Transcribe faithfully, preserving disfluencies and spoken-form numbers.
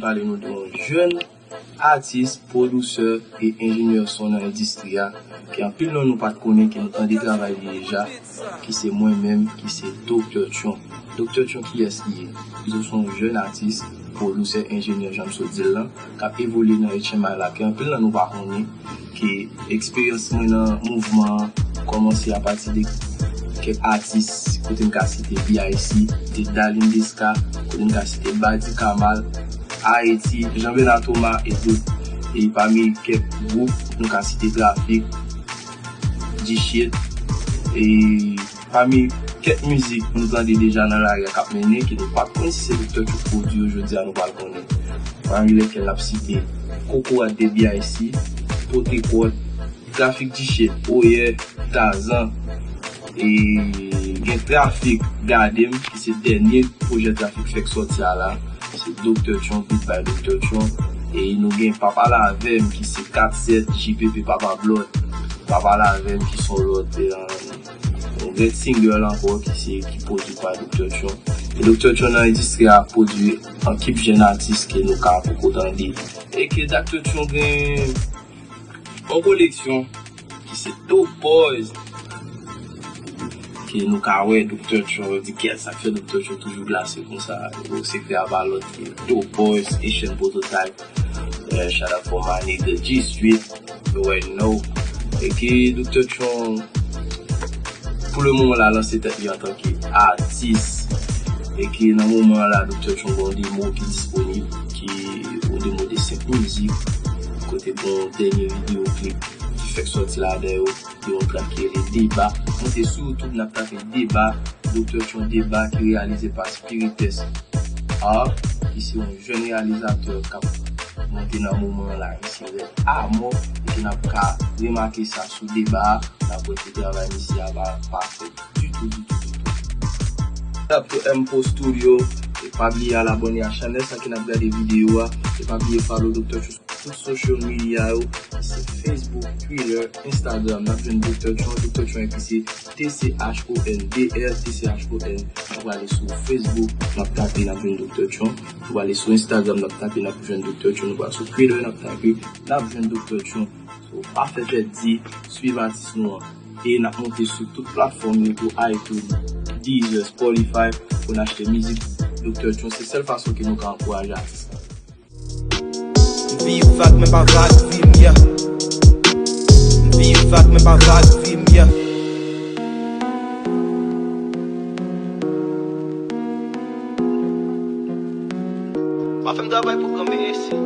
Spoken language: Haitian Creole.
pale nou de yon jèn atis, pwodisè e enjenyè son nan endistri a, ke anpil nan nou pa t konnen, ke nou tande travay li deja, ki se mwen menm, ki se Doktè Tchon. Doktè Tchon, kiyès li ye? Li se yon jèn atis, pwodisè, enjenyè, jan m sot di l lan, k ap evolye nan H M I la, ke anpil nan nou pa konnen, ke eksperyans mwen nan mouvman an kòmanse apati de kèk atis, kote m ka site B I C, de Dalin Desca, kote m ka site Badi Kamal, Ayiti, Jean Bernard Thomas e dòt. E pami kèk gwoup, nou ka site Trafik, G-Shit, e pami kèk mizik nou tande deja nan lari a k ap mennen, ke nou pa t konn si se Doktè Tchon k pwodui yo, jodi a nou pral konnen. Pami lèkèl n ap site Kokorat de B I C, Pote Kòd, Trafik G-Shit, Oyè, Tazan, e gen Trafik Gade m, ki se dènye pwojè Trafik fèk sòti a la. Se Doktè Tchon, beat by Doktè Tchon. E nou gen Pa Pale Avè m, ki se kat sèt, J P P Papa Blòd. Pa Pale Avè m, ki se yon lòt, e, yon lòt single ankò, ki se, ki pwodui pa Doktè Tchon. E Doktè Tchon nan endistri a pwodui an kip jèn atis ke nou ka poko tande. E ke Doktè Tchon gen yon koleksyon ki se Dope Boys. Ke nou ka wè Doktè Tchon, yo di kiyès sa k fè Doktè Tchon toujou glase konsa. Bon, sekrè a pa lòt ke Dope Boys, Haitian Prototype. Eh, shout out for my nigga G Street. You already know. E ke Doktè Tchon, pou le moman la, lanse tèt li antanke atis. E ke nan moman an la, Doktè Tchon gen yon demo ki disponib, ki yon demo de senk mizik, kote gen yon dènye videyo klip ki fèk sòti ladan yo, gen yon trak ki rele Deba. Moute sou YouTube, n ap tape Deba, Doktè Tchon Deba, ki reyalize pa Spirites Art, ki se yon jèn reyalizatè k ap monte nan moman an la, misye rèd amò, e ke n ap ka remake sa sou Deba a, n ap wè ke travay misye a pa, pa fèt ditou, ditou, ditou. Shout out to M Pro Studio, e pa bliye al abòne a chanèl sa ke n ap gade videyo a, e pa bliye follow Doktè Tchon sou tout social media yo, se Facebook, Twitter, Instagram, n ap jwenn Doktè Tchon, Doktè Tchon epi se T C H O N, D R T C H O N. N ap prale sou Facebook, n ap tape, n ap jwenn Doktè Tchon. N ap prale sou Instagram, n ap tape, n ap jwenn Doktè Tchon. N ap prale sou Twitter, n ap tape, n ap jwenn Doktè Tchon. So, pa fè pèdi, swiv atis nou an. E n ap monte sou tout platfòm yo tou, iTunes, Deezer, Spotify, pou n achte mizik Doktè Tchon. Se sèl fason ke nou ka ankouraje atis la. M viv vag, men pa vag vi m, yeah. M viv vag, men pa vag vi m, yeah. Pa fè m travay pou granmesi.